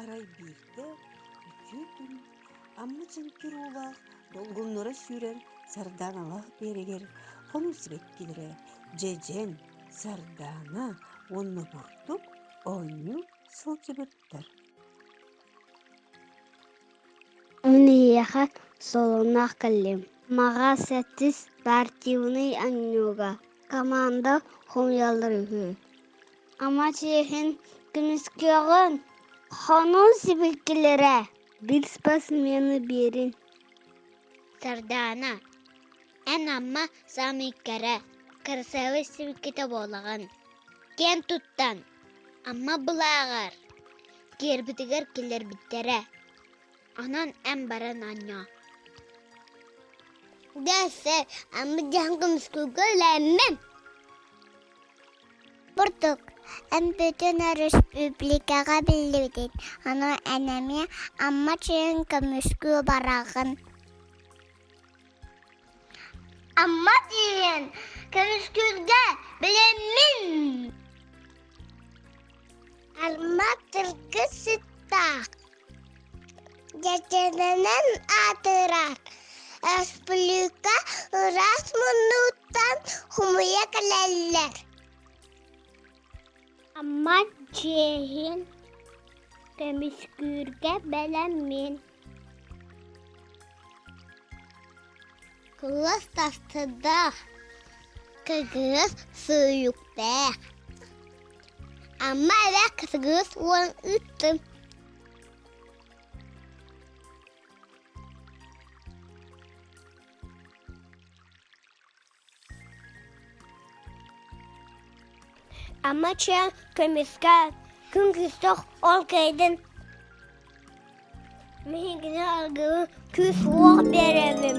Арай биирдэ үтүө күн Амма чэҥкир уулаах долгуннара сүүрэр сардааналаах биэрэгэр хонуу сибэккилэрэ дьэдьэн, сардаана уонна бурдук оонньуу сылдьыбыттар. Мин эһиэхэ солоноох кэллим. Маҕа сэттис спортивнай оонньууга команда хомуйаллар үһү. Ама чиэһин көмүскүөҕүн, хонуу сибикилэрэ биир спортсмены биэрин. Сардаана, эн Амма саамай кэрэ, кырасыабай сибикитэ буолаҕын. Киэн туттан, Амма былааҕар киэрбитигэр киллэрбиттэрэ. Онон эн баран оонньоо. Дьэ, Амма дьаһан көмүскүүргэ үлээммин. Бурдук, эн бүтүн өрөспүүбүлүкэҕэ биллибитин, ону эн эмиэ Амма чайын көмүскүү бараҕын. Амма чайын көмүскүүргэ билэммин. Амма тылгы сыттаах, дьэдьэнинэн аатырар, Республика ыраас муннугуттан хомуйа кэлэллэр. Амма чиэһин көмүскүүргэ бэлэммин. Кылгас тастыдаах, кыгыс сууйуктээх. Амма эбэ кытыгыс уон ыыттым. Амма чээн көмүскэ күн күстэх ол кэйдин Миһигини аргыбын күүс-уох биэрэбин.